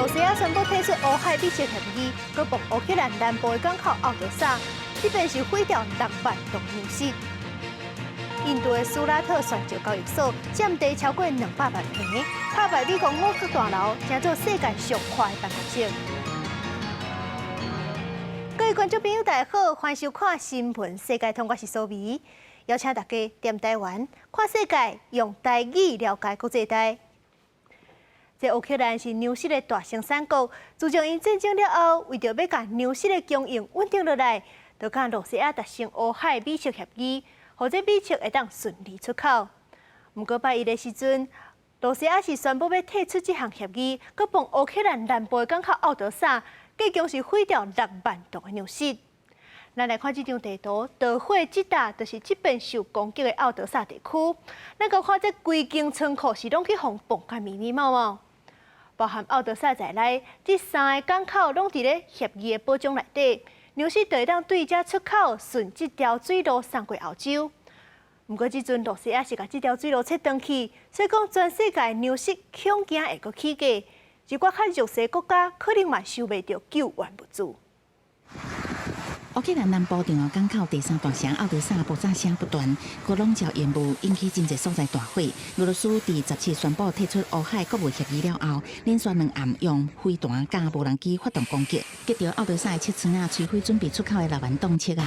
西亞宣布退出烏海米食協議，閣爆烏克蘭南部的港口敖德薩，這邊是毀掉6萬噸糧食。印度的蘇拉特旋石交易所佔地超過200萬坪，打敗美國五角大樓，成做世界上寬的辦公室。各位觀眾朋友，大家好，歡迎收看《新聞世界通》，我是蘇眉，邀請大家踮台灣看世界，用台語了解國際大。這烏克蘭是糧食的大生產國，自從𪜶戰爭了後，為著欲共糧食的供應穩定落來，就佮羅西亞達成烏海米食協議，予這米食會當順利出口。毋過拜一的時陣，羅西亞是宣布欲退出這項協議，閣爆烏克蘭南部的港口敖德薩，計共是毀掉6萬噸的糧食。咱來看這張地圖，著火這搭就是這邊受攻擊的敖德薩地區。咱閣看這規間倉庫是攏去予爆甲密密麻麻。包含敖德薩在內，這三個港口攏佇咧協議的保障內底，糧食就會當對這出口，順這條水路送過歐洲。毋過這陣羅西亞是共這條水路切斷去，所以講全世界糧食恐驚會閣起價，一寡較弱勢國家可能嘛收袂著救援物資。烏克蘭南部重要港口第三大城敖德薩爆炸聲不斷，閣籠罩煙霧，引起真濟所在大火。俄羅斯佇17宣布退出烏海穀物協議了後，連續兩暗用飛彈佮無人機發動攻擊，擊著敖德薩的七倉仔，摧毀準備出口的6萬噸粟仔。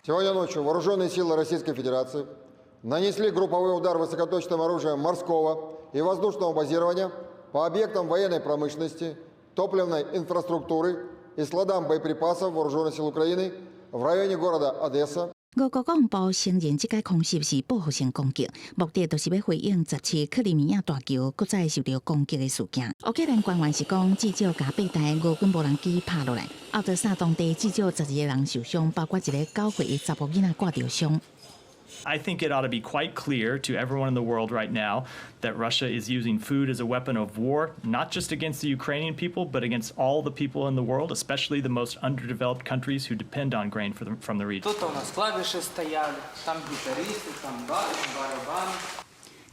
Сегодня ночью вооруженные силы Российской Федерации нанесли групповой удар высокоточным оружием морского и воздушного базирования по объектам военной промышленности, топливной инфраструктуры и складам боеприпасов Вооруженных сил Украины в районе города Одесса. 俄國國防部承認這擺空襲是報復性攻擊，目的就是欲回應17克里米亞大橋閣再受著攻擊的事件。烏克蘭官員是講，至少共八台俄軍無人機拍落來，敖德薩當地至少12個人受傷，包括一个9歲的查埔囡仔掛著傷。 I think it ought to be quite clear to everyone in the world right now that Russia is using food as a weapon of war, not just against the Ukrainian people, but against all the people in the world, especially the most underdeveloped countries who depend on grain from the region. Тут у нас клавиши стояли, там гитаристы, там барабаны.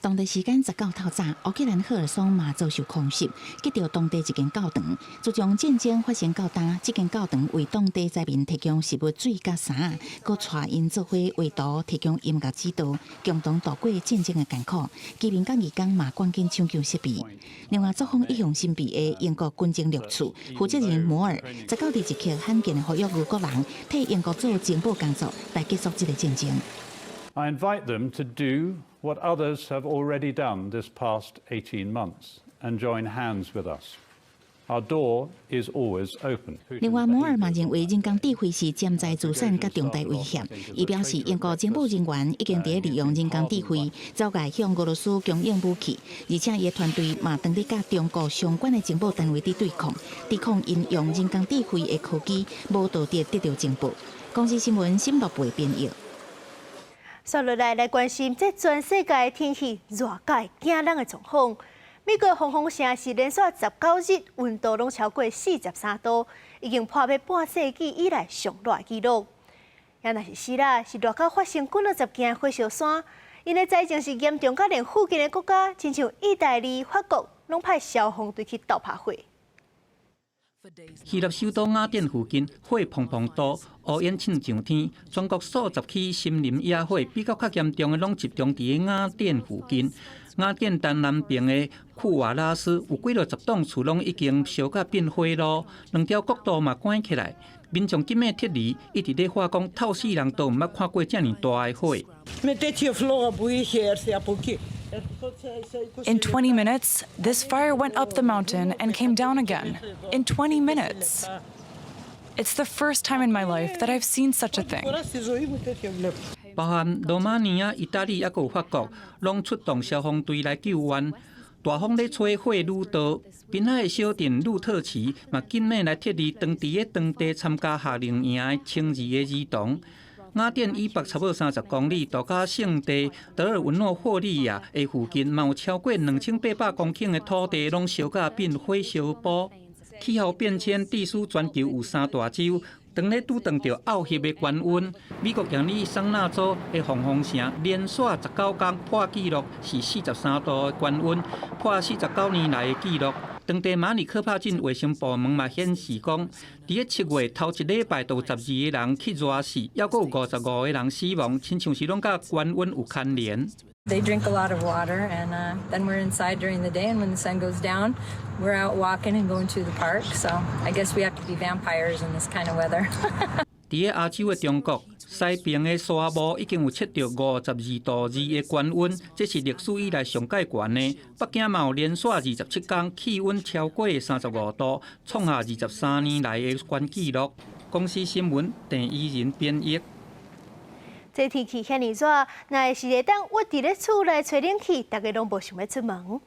當地時間19透早，烏克蘭赫爾松嘛遭受空襲，擊著當地一間教堂。自從戰爭發生到今，這間教堂為當地災民提供食物、水佮衫，閣帶𪜶做伙畫圖，提供音樂指導，共同度過戰爭的艱苦。居民佮義工嘛趕緊搶救設備。另外，作風一向神秘的英國軍情六處負責人摩爾，19佇一刻罕見的呼籲俄國人替英國做情報工作，來結束這个戰爭。 I invite them to do what others have already done this past 18 months and join hands with us. Our door is always open. 另外，摩爾嘛認為人工智慧是潛在資產佮重大威脅。伊表示，英國情報人員已經佇利用人工智慧，走來向俄羅斯供應武器，而且伊的團隊嘛當咧佮中國相關的情報單位佇對抗，抵抗𪜶用人工智慧的科技無道德得著情報。公視新聞沈樂培編譯。紲落來來關心，這全世界天氣熱甲會驚人的狀況。美國黃蜂城是連續19日溫度攏超過43度，已經破欲半世紀以來上熱的紀錄。也若是死啦，是熱到發生幾若十件火燒山，𪜶的災情是嚴重到連附近的國家，親像意大利、法國，攏派消防隊去鬥拍火。希臘首都雅典附近火砰砰大，烏煙衝上天。全國數十起森林野火，比較較嚴重的攏集中佇雅典附近。雅典東南邊的庫瓦拉斯有幾落十棟厝攏已經燒甲變火爐，兩條國道嘛關起來。民眾緊欲撤離，一直咧喊講，透世人都毋捌看過遮爾大的火。 In 20 minutes, this fire went up the mountain and came down again. In 20 minutes. It's the first time in my life that I've seen such a thing. 包含羅馬尼亞、意大利，猶閣有法國，攏出動消防隊來救援。大風咧吹，火愈大。濱海的小鎮魯特奇嘛，緊欲來撤離當地的當地參加夏令營的千二个兒童。雅典以北差不多30公里，度假勝地德爾文諾霍利亞的附近，嘛有超過2800公頃的土地，攏燒甲變火燒埔。氣候變遷致使全球有三大洲，當咧拄著漚翕的高溫。美國亞利桑那州的黃蜂城連續19工破紀錄，是43度的高溫，破49年來的紀錄。當地馬里科帕鎮衛生部門嘛顯示講，佇咧7月頭一禮拜就有12個人去熱死，猶閣有55個人死亡，親像是攏佮懸溫有牽連。 They drink a lot of water, and then we're inside during the day. And when the sun goes down, we're out walking and going to the park. So I guess we have to be vampires in this kind of weather. 佇咧亞洲的中國，西爿的沙漠已經有測著52.2度的懸溫，這是歷史以來上蓋懸的。北京嘛有連續27天氣溫超過35度，創下23年來的懸紀錄。公視新聞鄭怡仁編譯。這天氣遐爾熱，若是會當屈佇咧厝內吹冷氣，大家攏無想欲出門。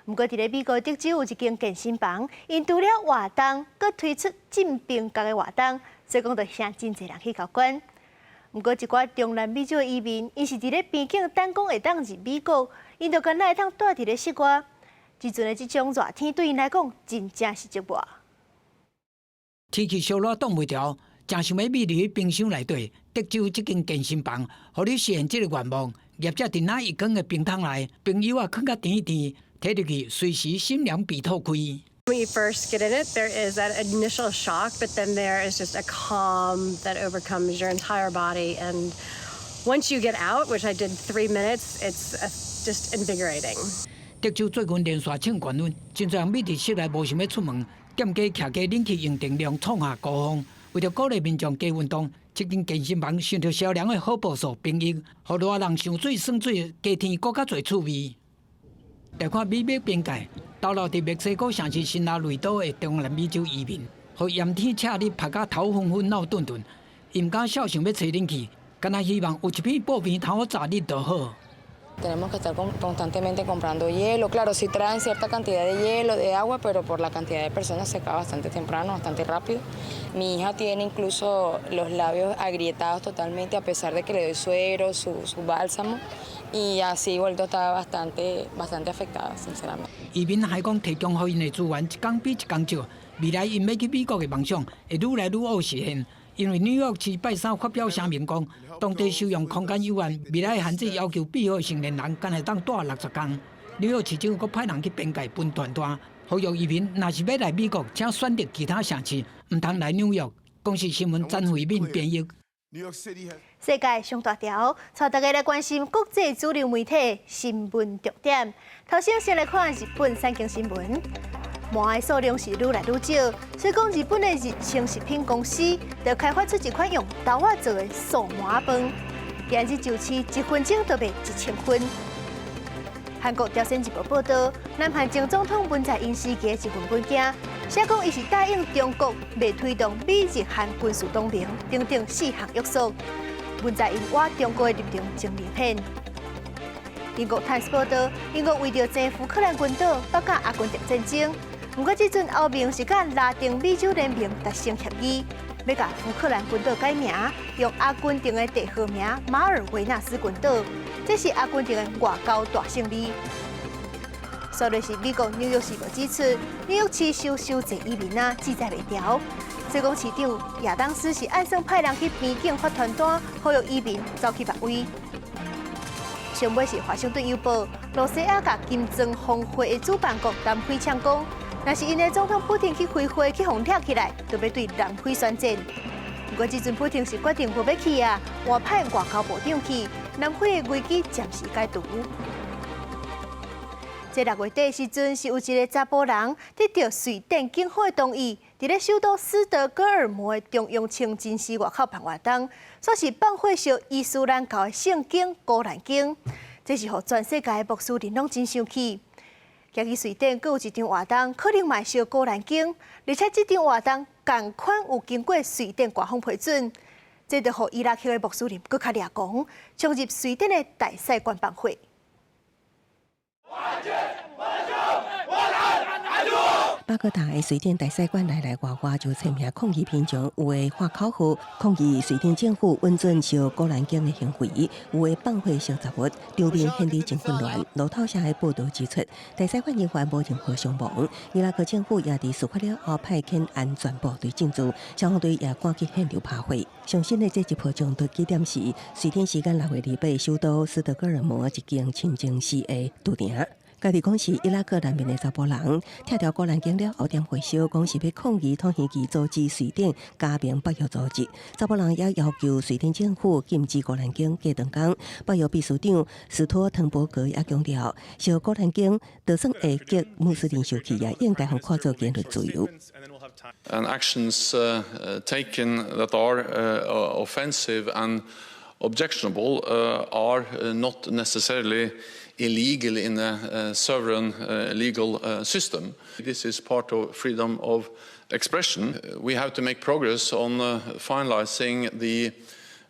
毋過佇咧美國德州有一間健身房，𪜶除了活動，閣推出浸冰角的活動，所以講就吸引真濟人去參觀。毋過一寡中南美洲的移民，𪜶是佇咧邊境等講會當入美國，𪜶就干焦會當蹛佇咧室外。這陣的這種熱天對𪜶來講，真正是折磨。天氣燒熱擋袂牢，誠想欲覕入去冰箱內底。德州這間健身房，予你實現這個願望。業者佇那一缸的冰桶內，冰油仔囥甲甜甜，提入去隨時心涼鼻透開。 When you first get in it, there is that initial shock, but then there is just a calm that overcomes your entire body. And once you get out, which I did 3 minutes, it's just invigorating. 德州最近連續衝懸溫，真濟人覕佇室內無想欲出門，店家徛家冷氣用電量創下高峰。為著鼓勵民眾加運動，這間健身房想著消涼的好報數冰浴，予熱人上水耍水，加添閣較濟趣味。來看美墨邊界，逗留佇墨西哥城市新拉雷多的中南美洲移民，予炎天赤日曬甲頭昏昏腦鈍鈍，𪜶毋敢肖想欲吹冷氣，干焦希望有一片布棚通好遮日就好。 Tenemos que estar constantemente comprando hielo. Claro, sí traen cierta cantidad de hielo, de agua, pero por la cantidad de personas se acaba bastante temprano, bastante rápido. Mi hija tiene incluso los labios agrietados totalmente, a pesar de que le doy suero, su bálsamo, y así igual está bastante, bastante afectada, sinceramente. 移民還講提供予𪜶的資源一工比一工少，未來𪜶欲去美國的夢想會愈來愈烏實現。因為紐約市拜三發表聲明講，當地收容空間有限，未來限制要求庇護成年人干焦會當蹛60天。紐約市政府閣派人去邊界分傳單，呼籲移民若是欲來美國，請選擇其他城市，毋通來紐約。公視新聞詹慧敏編譯。世界上大條，帶大家來關心國際主流媒體新聞重點。頭先先來看日本產經新聞，鰻的數量是愈來愈少，所以講日本的日清食品公司就開發出一款用豆仔做的素鰻飯，今日就市一分鐘就賣1000份。韓國朝鮮日報報導，南韓前總統文在寅時期的一份文件，寫講伊是答應中國袂推動美日韓軍事同盟等等四項約束。文在寅倚中國的立場真明顯。英國《泰斯》報導，英國為著征福克蘭群島，北佮阿根廷戰爭。毋過這陣歐盟是佮拉丁美洲聯盟達成協議，欲共福克蘭群島改名，用阿根廷的地號名馬爾維納斯群島。這是阿根廷的外交大勝利。煞落是美國紐約時報指出，紐約市收傷濟移民啊，志在袂牢。所以講市長亞當斯是按算派人去邊境發傳單，呼籲移民走去別位。上尾是華盛頓郵報，露西亞共金磚峰會的主辦國南非嗆講，若是𪜶的總統普丁去開會去予掠起來，就欲對南非宣戰。毋過這陣普丁是決定無欲去啊，換派外交部長去，南非的危機暫時解除。這6月底時陣，是有一个查埔人得著瑞典警方的同意，佇咧首都斯德哥爾摩的中央清真寺外口辦活動，煞是放火燒伊斯蘭教的聖經《古蘭經》，這是予全世界的穆斯林攏真生氣。行去瑞典，閣有一場活動，可能嘛會燒《古蘭經》，而且這場活動仝款有經過瑞典官方批准，這就予伊拉克的穆斯林閣較掠狂，衝入瑞典的大使館放火。巴格達的瑞典大使館內內外外就簽名抗議民眾，有的喊口號抗議瑞典政府允准燒古蘭經的行為，有的放火燒雜物，場面顯得真混亂。路透社的報導指出，大使館人員無任何傷亡。伊拉克政府也佇事發了後派遣安全部隊進駐，消防隊也趕去現場拍火。上新的這一波衝突起點是瑞典時間6月28，首都斯德哥爾摩一間清真寺的屠場。家己講是伊拉克難民的查埔人，拆掉古蘭經了後點火燒，講是欲抗議土耳其阻止瑞典加盟北約組織。查埔人也要求瑞典政府禁止古蘭經。過長工，北約秘書長斯托滕伯格也強調，燒古蘭經就算會激穆斯林生氣，也應該予看做言論自由。 And actions taken that are offensive and objectionable are not necessarily illegal in a sovereign legal system. This is part of freedom of expression. We have to make progress on finalizing the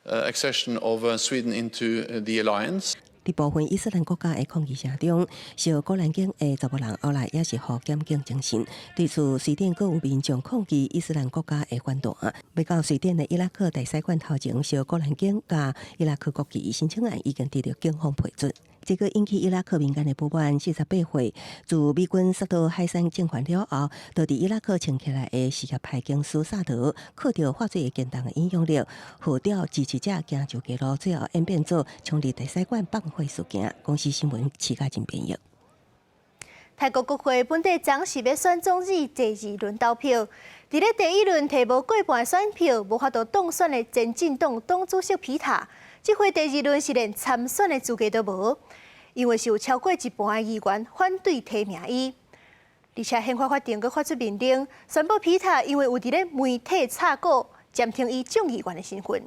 accession of Sweden into the alliance. 佇部分伊斯蘭國家的抗議聲中，燒古蘭經的查埔人後來也是予檢警偵訊。對此，瑞典閣有民眾抗議伊斯蘭國家的反彈，欲到瑞典的伊拉克大使館頭前燒古蘭經佮伊拉克國旗申請案已經得到警方批准。這閣引起伊拉克民間的不滿。48歲，自美軍殺到海珊政權了後，就佇伊拉克撐起來的什葉派經師薩德，靠著話做會堅動的影響力，號召支持者行上街路，最後演變做衝入大使館放火事件。公視新聞徐家珍編譯。泰國國會本底昨是欲選總理第二輪投票，佇咧第一輪提無過半選票，無法度當選的前進黨黨主席皮塔，這回第二輪是連參選的資格都無，因為是有超過一半的議員反對提名伊。而且憲法法庭閣發出命令，宣布皮塔因為有佇咧媒體炒股，暫停伊眾議員的身份。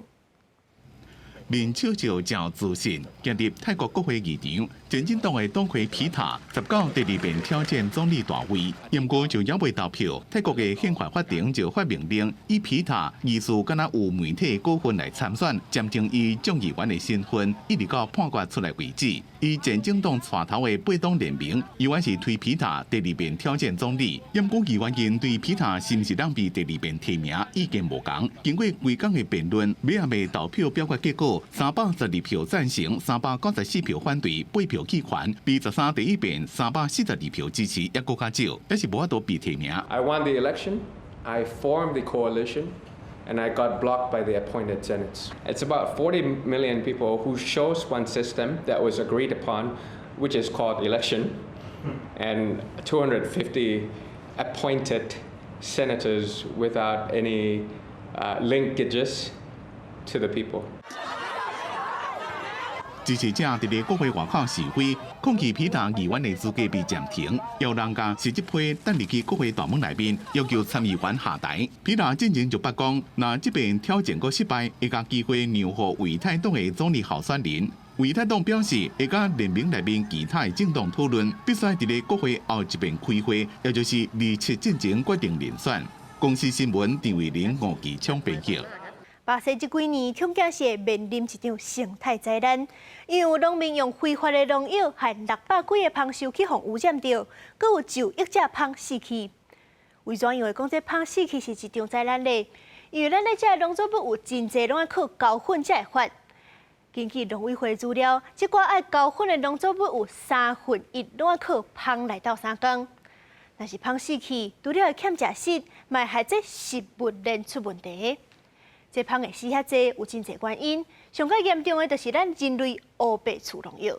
面笑笑誠自信，行入泰國國會議場，前進黨的黨魁皮塔19第二遍挑戰總理大位，毋過就猶未投票，泰國的憲法法庭就發命令，以皮塔疑似敢若有媒體股份來參選，暫停伊眾議員的身份，一直到判決出來為止。以前進黨帶頭的八黨聯盟，猶原是推皮塔第二遍挑戰總理，毋過議員𪜶對皮塔是毋是當被第二遍提名意見無仝。經過規工的辯論，尾仔尾投票表決結果，312票贊成，394票反對，8票棄權，比13第一遍342票支持，猶閣較少，抑是無法度被提名。 I won the election. I formed the coalition, and I got blocked by the appointed senators. It's about 40 million people who chose one system that was agreed upon, which is called election, and 250 appointed senators without any linkages to the people. 支持者佇咧國會外口示威，抗議皮塔議員的資格被暫停，有人共實質批等入去國會大門內面，要求參議員下台。皮塔進前就捌講，若這遍挑戰閣失敗，會共機會讓予為泰黨的總理候選人。為泰黨表示，會佮聯盟內面其他的政黨討論，必須佇咧國會後一遍開會，也就是27進前決定人選。公視新聞陳慧玲、吳其昌編譯。巴西這幾年恐驚是會面臨一場生態災難，因為有農民用非法的農藥害600幾个蜂獸去予污染著，閣有上億隻蜂死去。為怎樣會講這蜂死去是一場災難呢？因為咱咧食的農作物有真濟攏愛靠膠粉才會發。根據農委會資料，這寡愛膠粉的農作物有1/3攏愛靠蜂來鬥相共。若是蜂死去，除了會欠食食，嘛會害這食物鏈出問題。這蜂會死遐濟，有真濟原因。上較嚴重的就是咱人類烏白施農藥。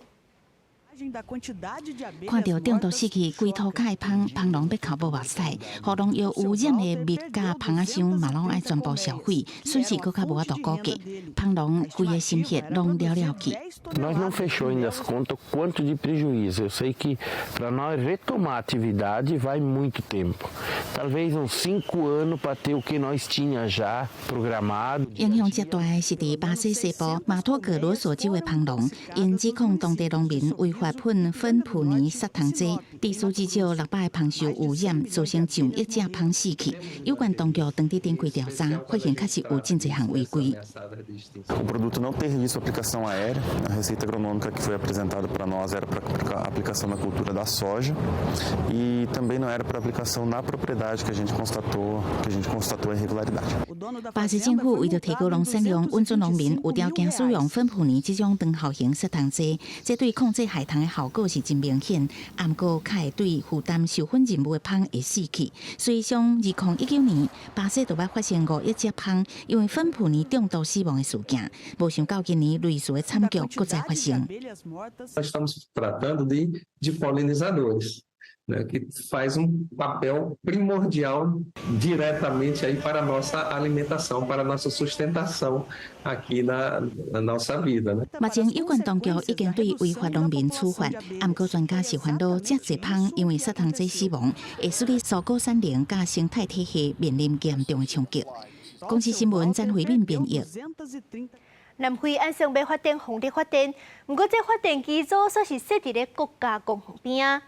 看著中毒死去，規塗跤的蜂，蜂農欲哭無目屎，予農藥污染的蜜佮蜂仔箱嘛攏愛全部銷毀，損失閣較無法度估計。蜂農規个心血攏了了去。 Nós não fechou ainda as contas quanto de prejuízo. Eu sei que para nós retomar a atividade vai muito tempo. Talvez uns 5 anos para ter o que nós tinha já programado. 影響較大的是佇巴西西部馬托格羅索州的蜂農，𪜶指控當地農民違法噴芬普尼殺蟲劑，致使至少600个蜂受污染，造成上億隻蜂死去。有關當局當地展開調查，發現確實有真濟項違規。 O produto não tem registro de aplicação aérea. A receita agronômica que foi apresentada para nós era para aplicação na cultura da soja e também não era para aplicação na propriedade que a gente constatou a irregularidade. 巴西政府為著提高農產量，允准農民有條件使用芬普尼這種長效型殺蟲劑，這對控制害蟲的效果是真明顯。毋過，較會對負擔授粉任務的蜂會死去。所以，從2019年，巴西就捌發生5億隻蜂因為粉撲呢中毒死亡的事件。無想到今年類似的慘劇閣再發生。 Nós estamos tratando de polinizadores, né, que faz um papel primordial diretamente aí para a nossa alimentação, para a nossa sustentação aqui na nossa vida, né? 目前有關當局已經對違法農民處罰，毋過專家是煩惱，遮濟蜂因為殺蟲劑死亡，會使得蔬果產能佮生態體系面臨嚴重的衝擊。公視新聞詹慧敏編譯。南非按算欲發展風力發電，毋過這發電機組煞是設佇咧國家公園邊仔。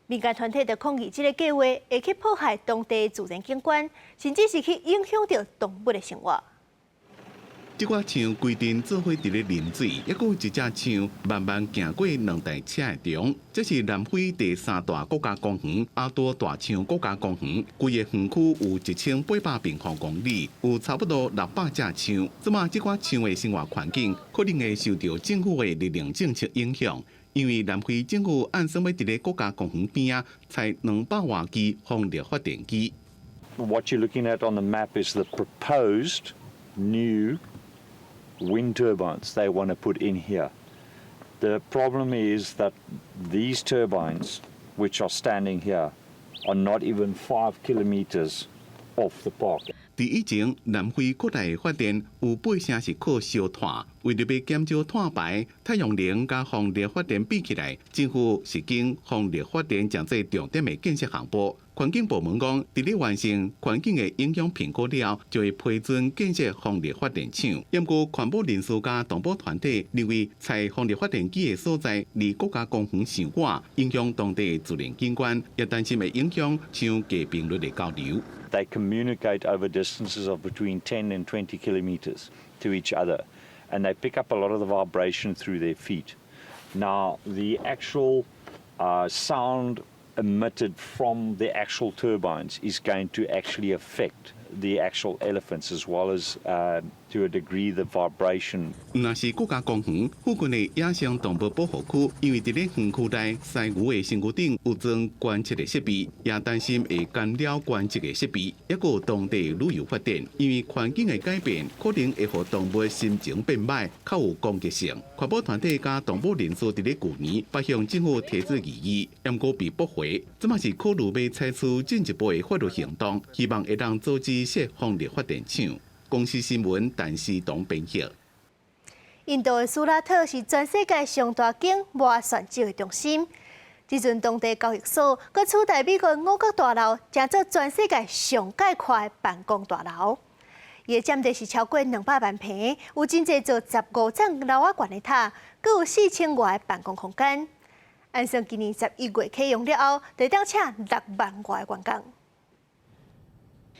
民間團體就抗議這個計畫會去破壞當地自然景觀，甚至是去影響著動物的生活。這寡象規陣做伙佇咧啉水，抑閣有一隻象慢慢行過兩台車的中。這是南非第三大國家公園阿多大象國家公園，規个園區有1800平方公里，有差不多600隻象。這馬這寡象的生活環境可能會受著政府的綠能政策影響。因為南非政府按算欲佇咧國家公園邊仔，載200外支風力發電機。 What you're looking at on the map is the proposed new wind turbines they want to put in here. The problem is that these turbines, which are standing here, are not even 5 kilometers off the park. 佇以前，南非國內發電有八成是靠燒炭，為著欲減少碳排，太陽能佮風力發電比起來，政府是將風力發電當做重點的建設項目。環境部門講，佇咧完成環境的影響評估了後，就會批准建設風力發電廠。毋過環保人士佮動保團體認為，載風力發電機的所在離國家公園傷遠，影響當地自然景觀，也擔心會影響象低頻率的交流。 They communicate over distances of between 10 and 20 kilometers to each other, and they pick up a lot of the vibration through their feet. Now, the actual sound emitted from the actual turbines is going to actually affect the actual elephants as well as to a degree the vibration. 毋但是國家公園附近的野生動物保護區，因為佇咧園區內犀牛的身軀頂有裝觀測的設備，也擔心會干擾觀測的設備，抑閣有當地旅遊發展，因為環境的改變，可能會予動物心情變䆀，較有攻擊性。環保團體佮動保人士佇咧舊年捌向政府提出異議，毋過被駁回。這馬是考慮欲採取進一步的法律行動，希望會當阻止設風力發電廠。公視新聞，陳思東編譯。印度的蘇拉特是全世界上大間磨鑽石的中心。這陣當地交易所閣取代美國五角大樓，成做全世界上蓋闊的辦公大樓。伊的佔地是超過200萬坪，有真濟座15層樓仔懸的塔，閣有4000外個辦公空間。按算今年11月啟用了後，就會當請6萬外個員工。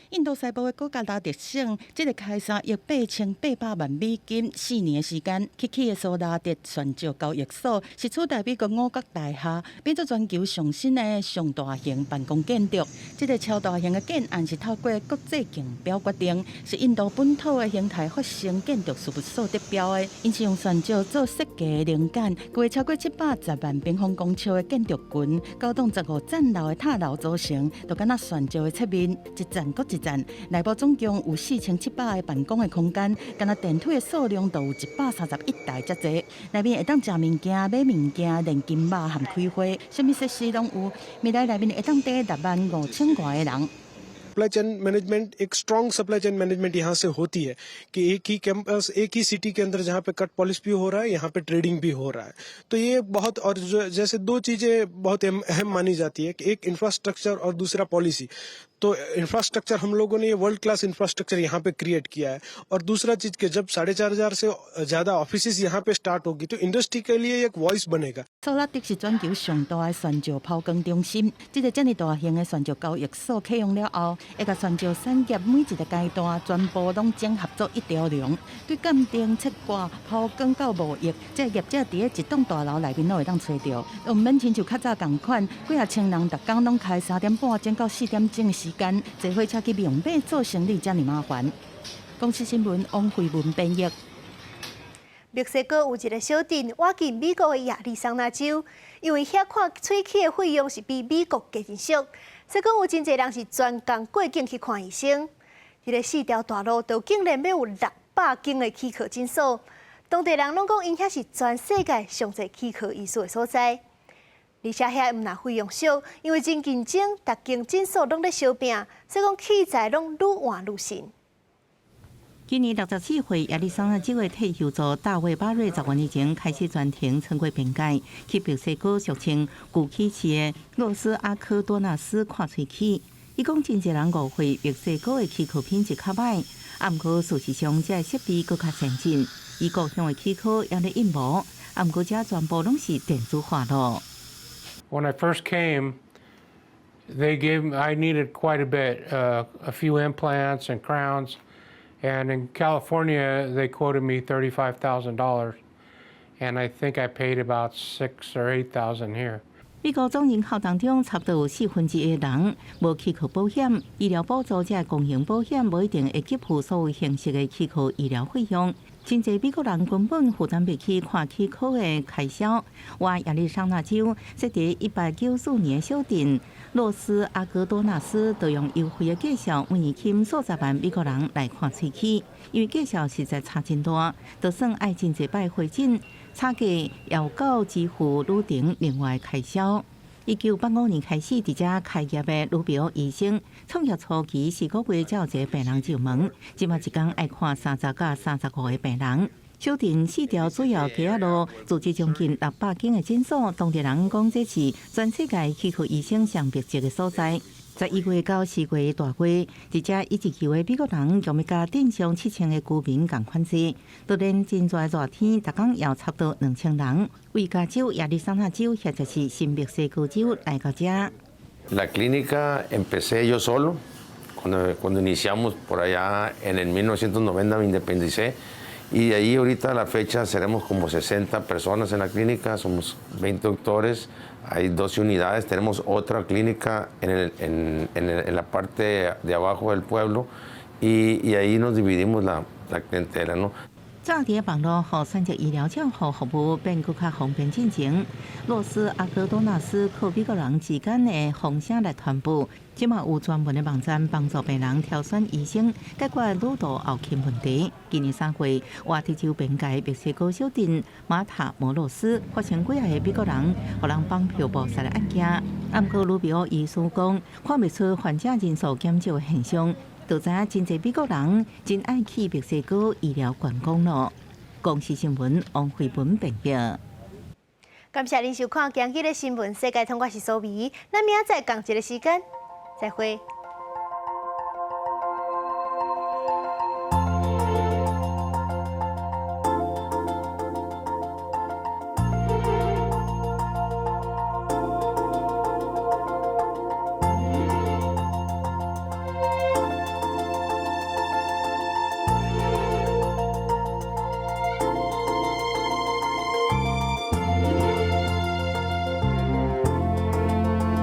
印度西部的古吉拉特省，這个開3億8800萬美金，4年的時間，起起的蘇拉特鑽石交易所，是取代美國五角大廈，變做全球上新的上大型辦公建築。這个超大型的建案是透過國際競標決定，是印度本土的興泰發生建築事務所得標的。𪜶是用鑽石做設計靈感，規劃超過710萬平方公尺的建築群，九棟15層樓的塔樓組成，就敢若鑽石的切面，一層閣一層。內部總共有4700個辦公的空間，敢若電梯的數量就有131台遮濟。內面會當食物件、買物件、練金馬和開會，啥物設施攏有。未來內面會當蹛6萬5千外個人。 Supply chain management, एक strong supply chain management यहाँ से होती है कि एक ही कैंपस, एक ही सिटी के अंदर जहाँ पे कट पॉलिश भी हो रहा है, यहाँ पे ट्रेडिंग भी हो रहा है। तो ये बहुत और जैसे दो चीजें बहुत अहम मानी जाती है कि एक इंफ्रास्ट्रक्चर और दूसरा पॉलिसी। तो इंफ्रास्ट्रक्चर हम लोगों ने ये world class infrastructure यहाँ पे क्रिएट किया है और दूसरा चीज के जब 4500 से ज्यादा ऑफिस यहाँ पे स्टार्ट होगी तो इंडस्ट्री के लिए एक वॉइस बनेगा। 蘇拉特是全球上大的鑽石拋光中心，這个遮爾大型的鑽石交易所啟用了後，會共鑽石產業每一个階段全部攏整合做一條龍，對鑑定、切割、拋光到貿易，這個業者佇咧一棟大樓內面攏會當揣著，毋免親像較早仝款，幾若千人逐工攏開3點半鐘到4點鐘的時間，坐火車去孟買做生理遮爾麻煩。公視新聞王慧文編譯。墨西哥有一个小鎮倚近美國的亞利桑那州，因為遐看喙齒的費用是比美國低真俗，所以講有真濟人是專工過境去看醫生。佇咧四條大路都竟然欲有600間的齒科診所，當地人攏講𪜶遐是全世界上濟齒科醫師的所在。而且遐毋但費用俗，因為真競爭，逐間診所攏咧相拚，所以講器材攏愈換愈新。今年64歲亞利桑那州的退休族大衛巴瑞10多年前開始專程穿過邊界去墨西哥俗稱舊齒市的洛斯阿科多納斯看喙齒。伊講真濟人誤會墨西哥的齒科品質較䆀，啊，毋過事實上這設備閣較先進。伊故鄉的齒科也咧進步，啊，毋過這全部攏是電子化咯。 When I first came, they gave I needed quite a bit, a few implants and crowns. And in California, they quoted me $35,000, and I think I paid about six or eight thousand here. 美國總人口當中，差不多有四分之一的人無齒科保險，醫療補助這公營保險無一定會給付所有形式的齒科醫療費用。真濟美國人根本負擔袂起看齒科的開銷。倚亞利桑那州設佇1894年小鎮洛斯阿哥多納斯，就用優惠的價數，每年吸引數十萬美國人來看喙齒。因為價數實在差真大，就算愛真濟擺回診，差價也夠支付旅程另外開銷。1985年開始佇遮開業的盧比奧醫生，創業初期四個月才有一個病人入門，這馬一工愛看30到35個病人。小鎮四條主要街仔路，組織將近600間的診所，當地人講這是全世界齒科醫生上密集的所在。11月到4月大月，佇遮一直住的美國人，共欲佮鎮上7000个居民仝款濟。當然真熱熱天，逐工也差不多2000人，為加州、亞利桑那州或者是新墨西哥州來到遮。 La clínica empecé yo solo cuando iniciamos por allá en el 1990 me independicé y de ahí ahorita a la fecha seremos como 60 personas en la clínica, somos 20 doctores, hay 12 unidades, tenemos otra clínica en la parte de abajo del pueblo y ahí nos dividimos la clientela, ¿no? 早佇網路予選擇醫療照護服務變閣較方便進前，洛斯阿哥多納斯靠美國人之間的風聲來傳播。這馬有專門的網站幫助病人挑選醫生，解決旅途後勤問題。今年3月，倚德州邊界墨西哥小鎮馬塔摩羅斯發生幾仔个美國人予人綁票謀殺的案件。啊，毋過盧比奧醫師講，看袂出患者人數減少的現象。就知影真濟美國人真愛去墨西哥醫療觀光咯。公視新聞王慧文編譯。感謝您收看今日的新聞世界通，我是蘇美，咱明仔載仝一个時間，再會。